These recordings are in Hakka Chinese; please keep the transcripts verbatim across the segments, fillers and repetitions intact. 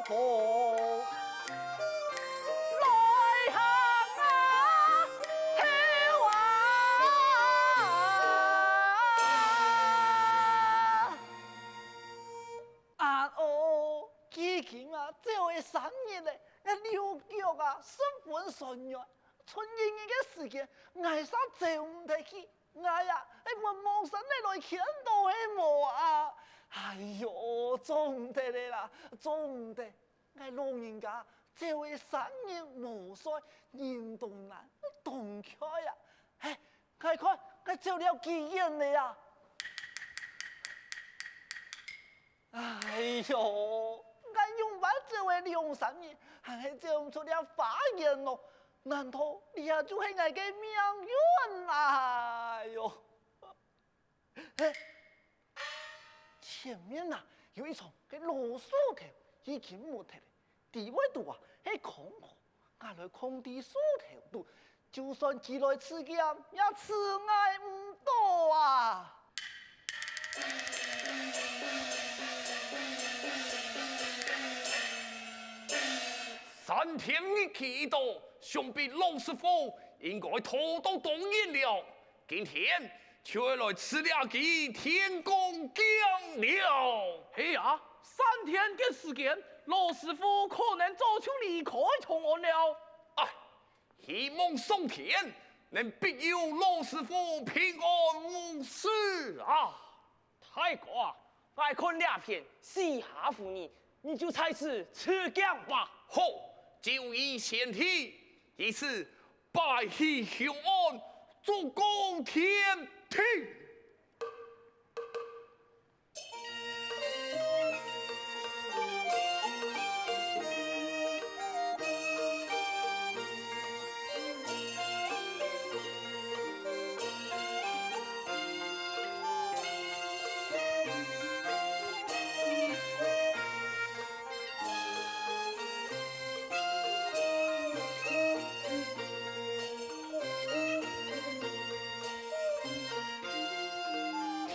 好，來行啊，頭啊！啊哦，既經啊，走了三日了，𠊎溜腳啊，十分酸軟，賰一日个時間，𠊎嗄走毋得去。 𠊎啊，係分魍神仔來牽著係無啊？哎喲，做毋得了啦，做毋得！𠊎老人家走了三日無睡，人當懶，當𤸁啊！嘿，𠊎看，𠊎走了幾遠了啊？哎喲，𠊎仰般走了兩三日，還係走毋出這花園咯？難道這就係𠊎个命運啊？哎喲！ 嘿，前面啊，有一叢个老樹頭已經無忒了，底背肚啊係空空，𠊎來囥在樹頭肚，就算佢來刺劍，也刺𠊎毋著啊！ 三天日期一到，想必老師傅應該逃到當遠了。今天就愛來刺這支天罡劍了。係啊，三天个時間，老師傅可能早就離開長安了。唉，希望上天能庇佑老師傅平安無事啊！ 大哥啊，𠊎看這片四下無人，你就在此刺劍吧。好，就依賢弟，於是敗氣向安，祝告天地。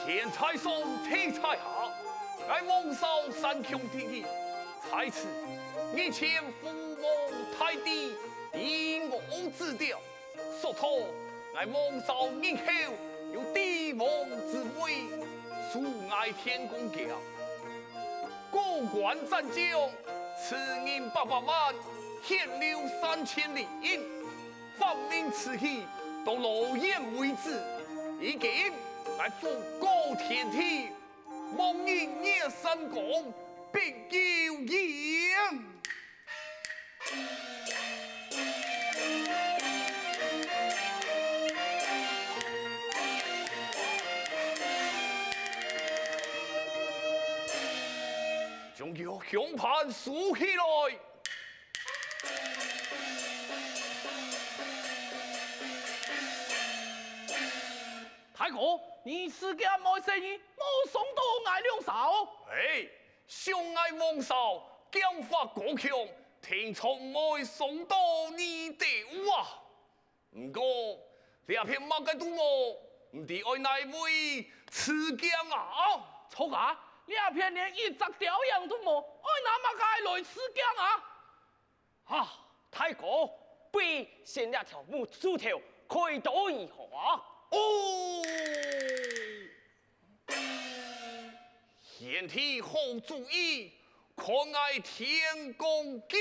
天在上，地在下，𠊎黃巢三兄弟，在此，日前父王大帝以我之調， 所託𠊎黃巢日後有帝王之位，賜𠊎天罡劍。過關斬將，賜銀八百萬，血流三千里，法命此去，到老遠為止。如今𠊎祝告天地， 望日月三光，必有應。將佢香盤收起來。 大哥，你刺劍無細義，無傷著𠊎兩儕哦。哎，想𠊎黃巢劍法高強，定著毋會傷著你兜啊。毋過，這片麼个都無，毋知愛哪位刺劍啊？著啊，這片連一隻鳥影都無，愛拿麼个來刺劍啊？ 啊，大哥，不如先這條木樹頭開刀如何啊？哦，賢弟好主意，看𠊎天罡劍。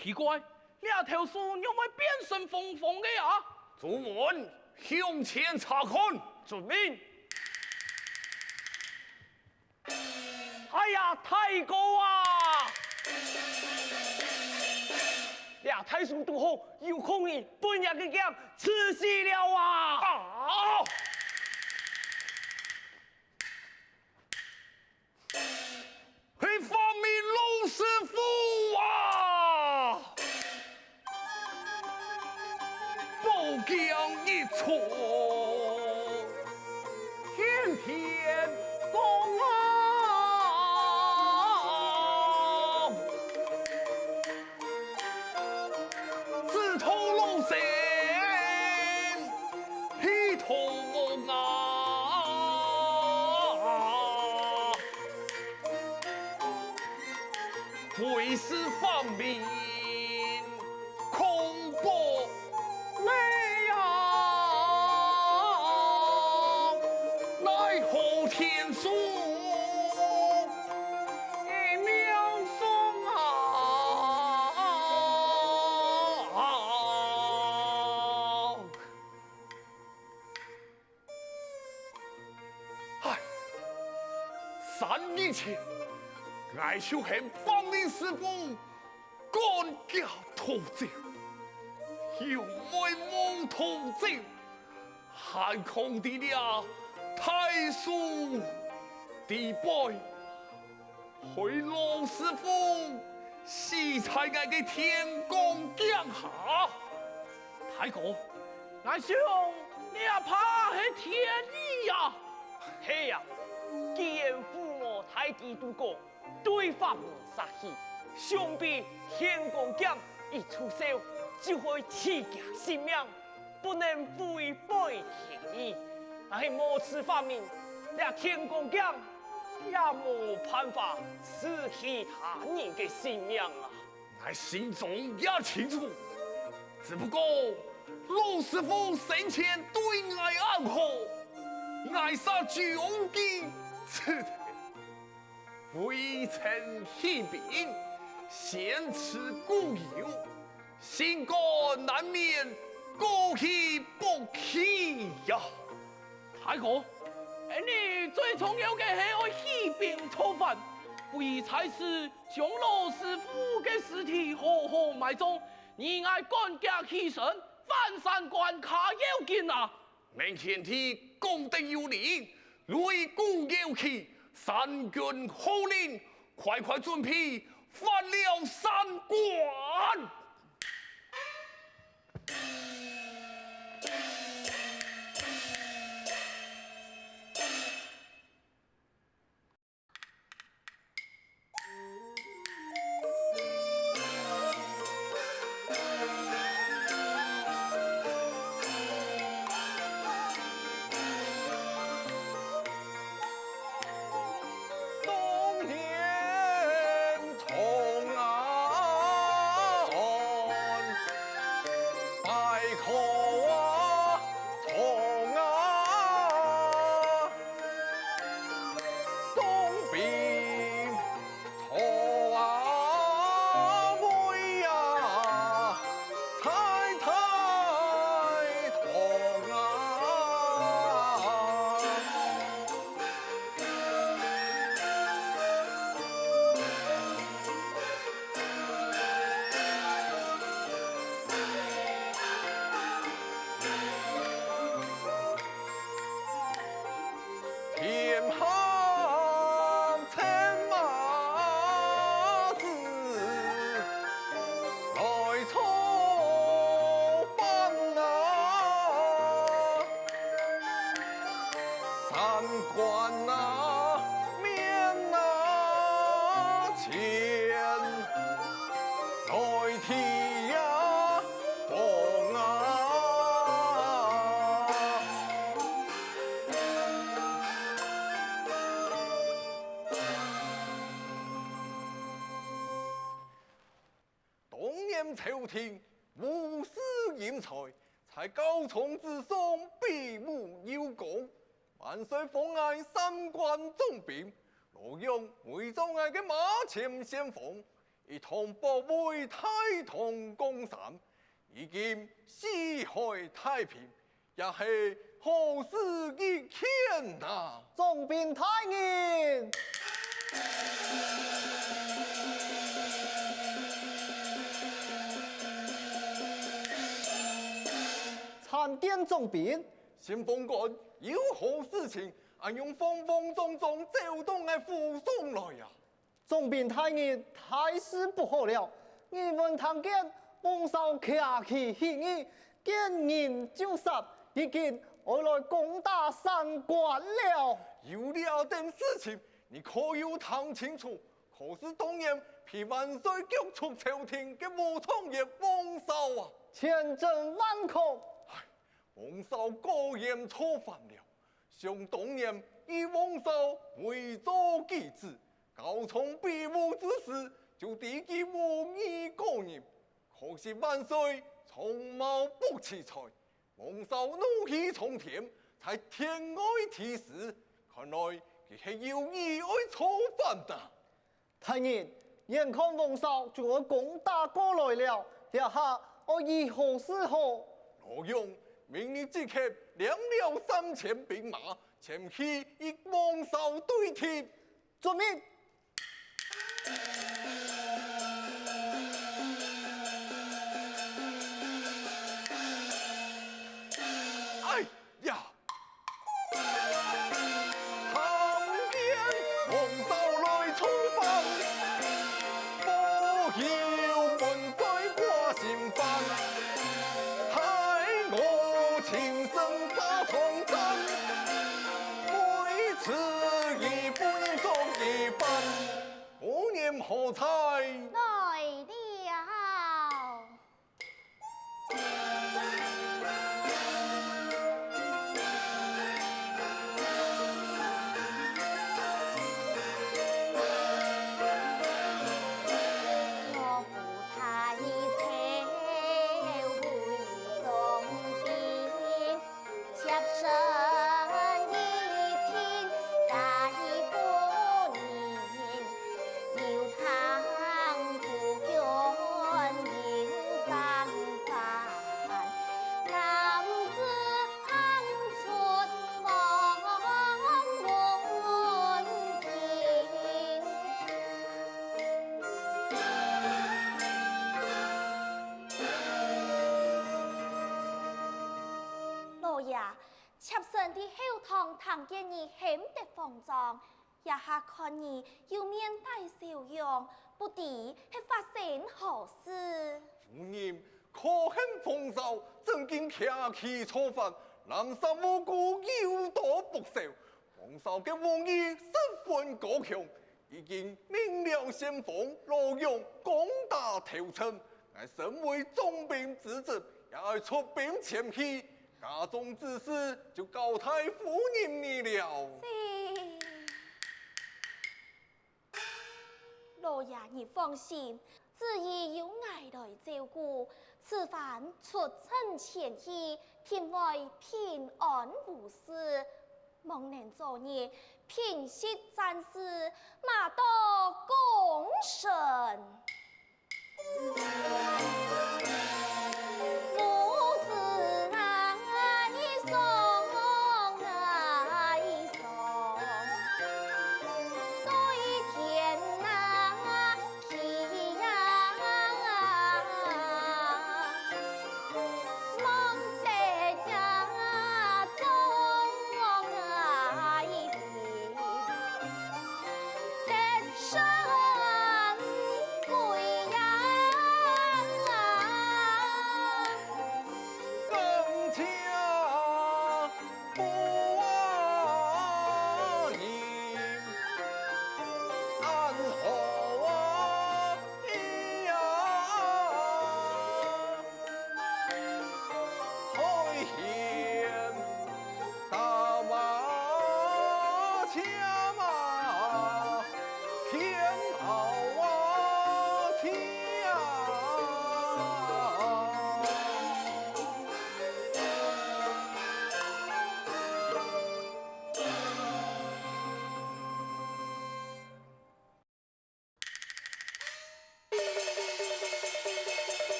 奇怪，這頭樹仰會變成紅紅个啊？朱門，向前查看。遵命。大哥啊！這大樹堵好，有可能分這个劍刺死了啊！啊！係反面老師傅啊！ 寶劍一出，天天光啊！紫頭老仙，披頭黃啊！ 會使反面空白來啊！奈何天數已命送啊！ 唉，三日前，𠊎就喊方林師傅趕佢逃走，又會無逃走，還囥在這大樹底背。 害老師傅死在𠊎个電光劍下。大哥，𠊎想這怕係天意啊！係啊，既然伏魔大帝都講對法門殺氣，想必電光劍一出手，就會取佢性命。 不能違背天意。但係無此法門，這電光劍也無辦法取其他人个性命啊！𠊎心中也清楚，只不過老師傅生前對𠊎恁好，𠊎煞將佢辭退。 未曾起兵，先辭故友，心肝難免過意不去呀。大哥，恩俚最重要个係愛起兵討伐，不宜在此將老師傅个屍體好好埋葬，你𠊎趕遽起身，翻山關卡要緊啊！ 明天地功德有靈，擂鼓搖旗，三軍號令，快快準備，翻了山關！當年朝廷無視英才，在校場之上比武有功，萬歲封𠊎三關總兵，洛陽為著𠊎个馬前先鋒，一趟保衛大唐江山，如今四海太平，也係好事一件啊！總兵大人！總兵。先鋒官，有何事情，恁樣慌慌張張走到𠊎府上來啊？總兵大人，大事不好了！耳聞聽見王嫂擎旗起義，見人就殺，已經愛來攻打山關了。有這等事情，你可有聽清楚？可是當年被萬歲逐出朝廷个武狀元王嫂啊？千真萬確。唉，王嫂果然造反了。想當年，佢王嫂為做繼子，教唱比武之時，就知佢武藝過人。可惜萬岁從無不取材，王嫂怒氣沖天，在天外題詩，看來佢係有意愛造反啊！大人，眼看王嫂就愛攻打過來了，這下愛如何是好？老楊，明日即刻領了三千兵馬，前去與王嫂對敵。遵命。 哎呀！聽見王嫂來造反，不由本帥掛心煩。害我情深沙場戰，為此義不能作一番。夫人何在？來了。 老爺，妾身在後堂聽見你喊得慌張，這下看你又面帶笑容，不知係發生何事？夫人，可恨王嫂正經擎旗造反，濫殺無辜，有多不孝。 王嫂个武藝十分高強，已經命了先鋒老楊攻打投陳。𠊎身為總兵之子，也愛出兵前去，家中之事就交代夫人你了。是。 老爺你放心，子兒有𠊎來照顧，此番出征前去，定會平安無事。望能早日平息戰事，馬到功成。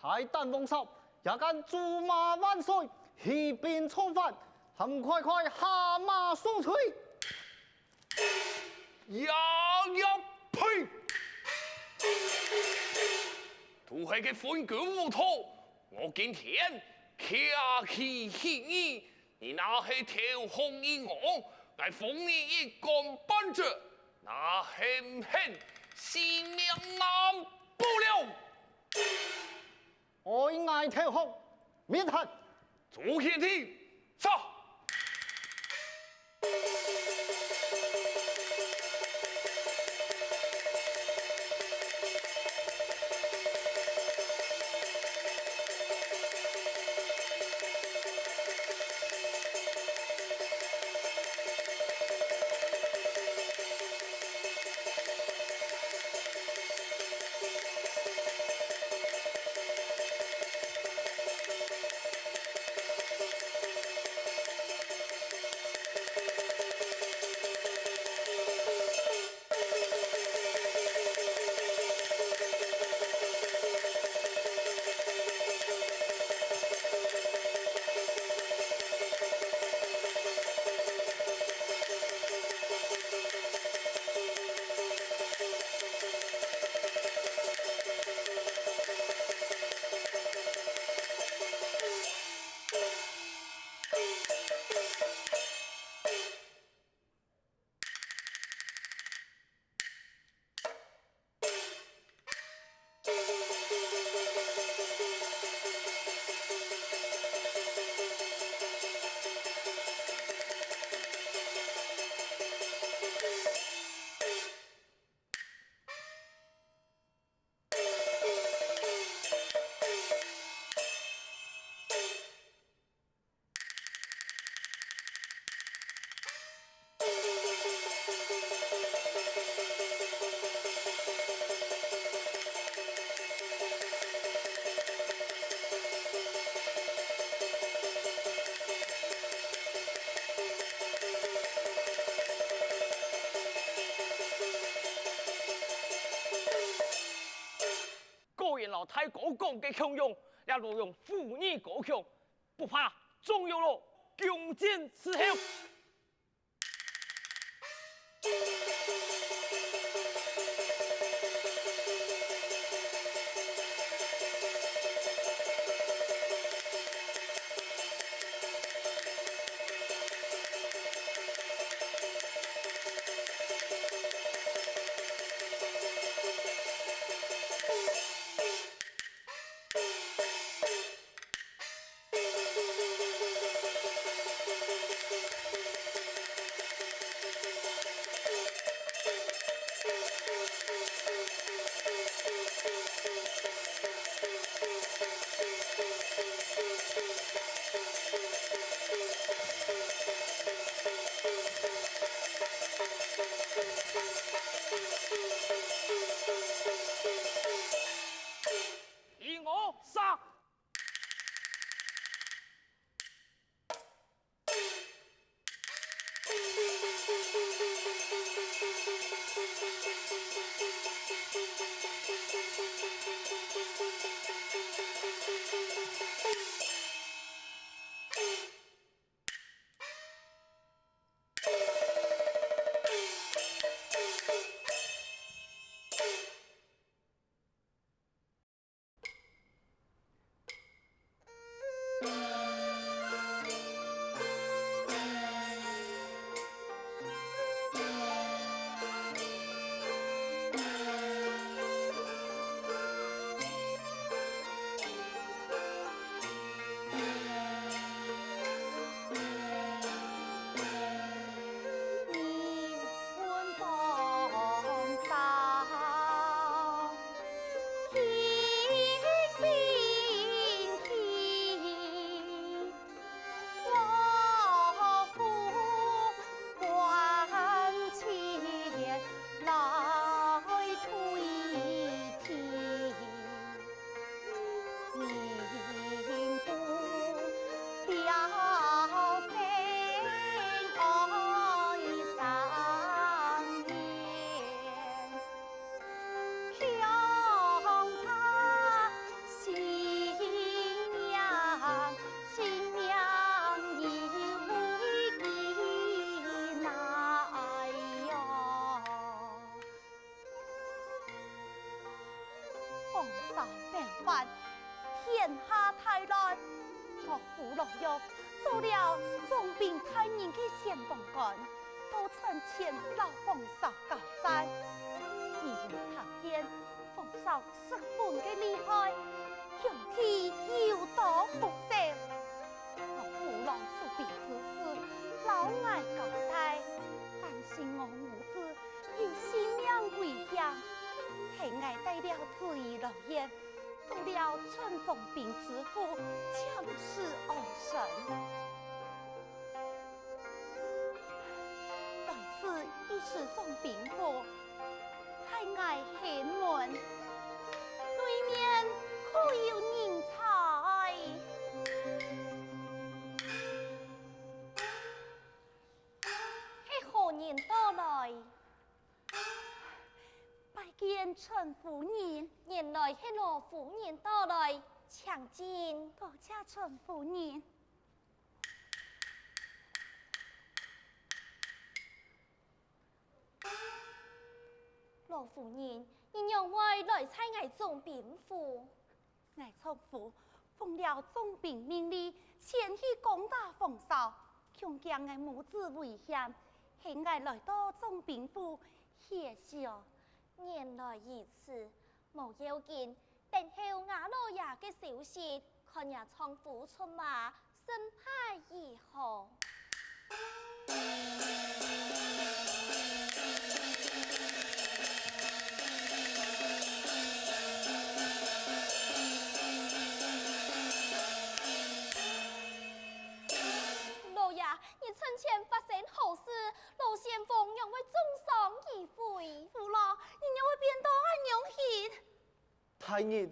大膽王嫂，也敢咒罵萬歲，起兵造反，還毋快快下馬受罪！呀呀呸！都係該昏君無道，我今天擎起起義，你若係投降於我，𠊎封你一官半職；若係毋肯，性命難保了！ 愛𠊎投降，免得！做兄弟，殺！果然摎大哥講个共樣，這洛陽婦女高強，不怕，總有了攻堅之後。与我殺！遭冒犯，天下大亂。岳父老幼做了總兵大人个先鋒官，到陣前摎風騷交戰。因為聽見風騷失分个厲害，兄弟有多不捨。岳父老出兵之時，摎𠊎交代，擔心我母子 有性命危險，係𠊎帶了子怡來也，到了陳總兵之府，強勢安身。來時已是總兵府，派𠊎去問，內面可有人在？係何人到來？ 拜見陳夫人。原來係羅夫人到來，請進。多謝陳夫人。羅夫人，你仰會來在𠊎總兵府？ 𠊎丈夫奉了總兵命令，前去攻打風騷，恐驚𠊎母子危險，係𠊎來到總兵府歇息。原來如此，無要緊，等候吾老爺个消息，看若丈夫出馬， 勝敗如何？老爺，你陣前發生何事？羅先鋒仰會重傷而回？父老，你仰會變到恁樣形？ 大人，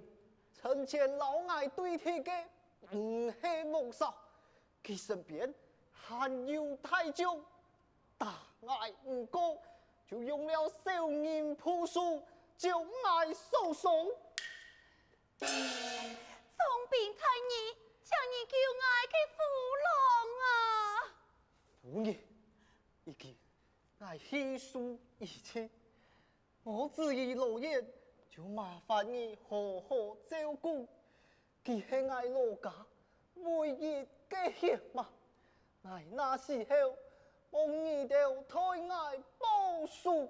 陣前摎𠊎對敵个毋係風騷，佢身邊還有大將，打𠊎毋過，就用了小人破手，將𠊎掃傷。總兵大人，請你救𠊎个父老啊！夫人，已經𠊎氣數已盡， 我子怡羅燕，就麻煩你好好照顧。佢係𠊎羅家唯一个血脈，𠊎若死後，望你兜代𠊎報仇。